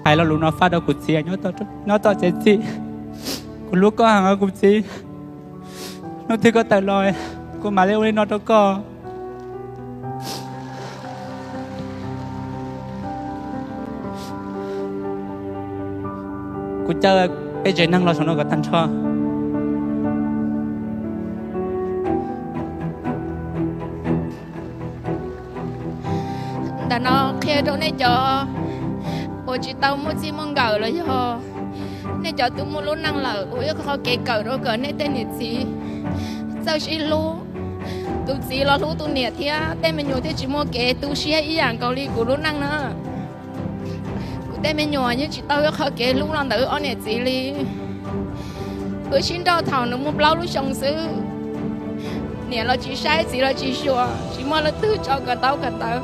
Hais lo lus no faj rau kuv txiv nyob tom tsev txim. Kuv hlub koj heev kuv txiv. Hnub twg koj tawm los, kuv mam li ua li no rau koj. Kuv caw peb tsev neeg los saum no kom tag nrho. Ntawm no qhia rau nej cov uas tsis tau muaj txij muaj nkawm los yog nej cov twb muaj lub neej lawm uas ib qho kev kawm rau kom nej tej niam txiv txawj sib hlub. Tus txiv los hlub tus niam thiab tej me nyuam thiaj tsis muaj kev tu siab ib yam nkaus li kuv lub neej na. Kuv tej me nyuam yeej tsis tau ib qho kev hlub los ntawm wb ob niam txiv li. Wb sib nrauj thaum nws muaj plaub lub xyoo xwb. Niam los tsis saib, txiv los tsis xyuas, tsis muaj leej twg tso kom taub kom tawv.